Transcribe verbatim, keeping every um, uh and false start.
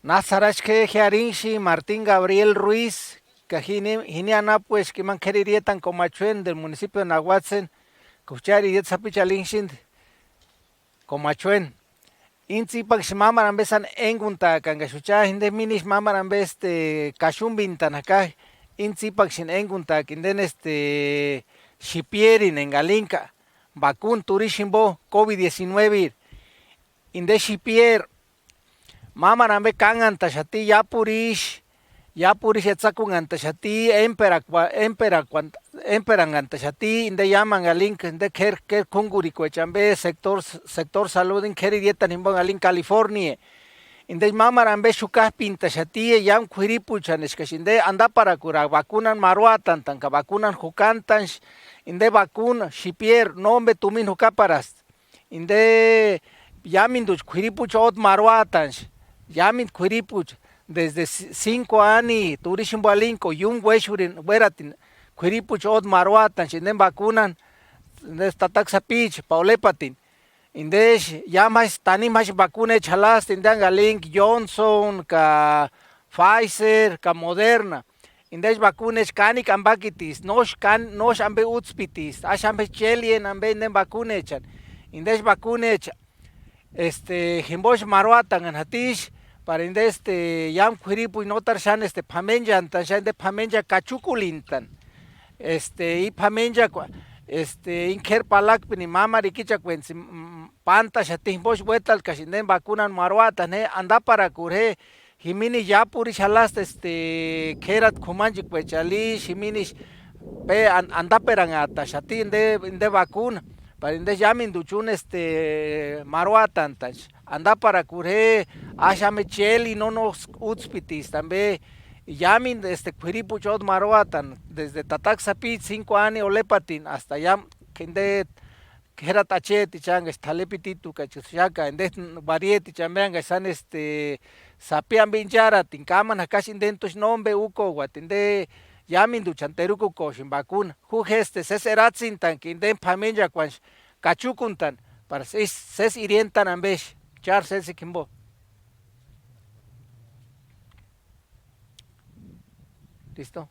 Násï jarhaxka je, je arhinhixini Martín Gabriel Ruiz, ka jini, jini anapueska imani k'éri iriatani Comachueni del municipio de Nahuatzeni, ka juchari iriati sapichu alhinhixini Comachueni. Íni tsípaksïni mámaru ambe sáni énguntaakani ka juchari jinde mínisï mámaru ambe este kaxumbintani jaka, íni tsípaksïni énguntaaka indeni este xipierini enga alhinhka, vacuna turhixu jimbo covid diecinueveri. Inde xipieri, mámaru ambe kánhantaxati, iápuru ixu, iápuru ixu etsakunhantaxati, émperakua-, émperakuan-, émperanhantaxati inde iámenga alhinhka inde k'éri, k'éri k'úngurikuecha ambe sector, sector saludini k'éri iriatani jimbo enga alhinhka California. Inde mámaru ambe xukajpintaxati iámu k'uiripuchani eskaksï inde andaparakuraa vakunani marhuatantani ka vakunani jukantanksï, inde vakuna xipieri nómbe tumina jukaparasti. Inde iámenduchi k'uiripuecha ótma marhuatanksï, iámendu k'uiripuecha, desde si-, cinco ani turhixu jimbo alhinhka o iúmu uéxurini uératini k'uiripuecha ótma marhuatanksï indeni vakunani, inde tataka sapicha Paulepatini. Indexu iámu jásï tanimu jásï vakunecha jalasti inde enga alhinhka Johnson ka Pfizer ka Moderna. Indexu vakunecha kánikua ambakitisti, nósï káni, nósï ambe útspitisti, axu ambe chélieni ambe indeni vakunechani. Indexu vakunecha este jimboxü marhuatanhani jatisï, para inde este iámu k'uiripuecha nótaru xáni este p'amenchantaxati inde p'amenchani kachukulintani. Este i p'amenchakua este íni k'éri palakpini mámaru ikichakuentsï pántaxati jimboxü uétalkaxati indeni vakunani marhuatani je andaparakuraa je, jimini iápuru ixu jalasti este k'érati k'umanchekuecha alixu, jimini ixu pe an-, andaperanhataxati inde, inde vakuna, para inde iámenduchi úni este marhuatantaxati andaparakuraa je, axu ambe chéli no nósï útspitisti ambe, iámendu este k'uiripuecha ótma marhuatani desde tataka sapicha cinco ani olepatini hasta iámu inde k'érati acheticha engaksï t'alepititukachi xáka, inde uarieticha ambe engaksï sáni este sapi ambe incharatini kámani jakasï indeni túsï nómbe úkouati inde iámenduchani terukukouasïni vakuna. Ju jésti sési eratsintanhaka indeni p'amenchakuanksï kachukuntani, para sési, sési irientani ambexü, chári sésikua jimbo. ¿Listo?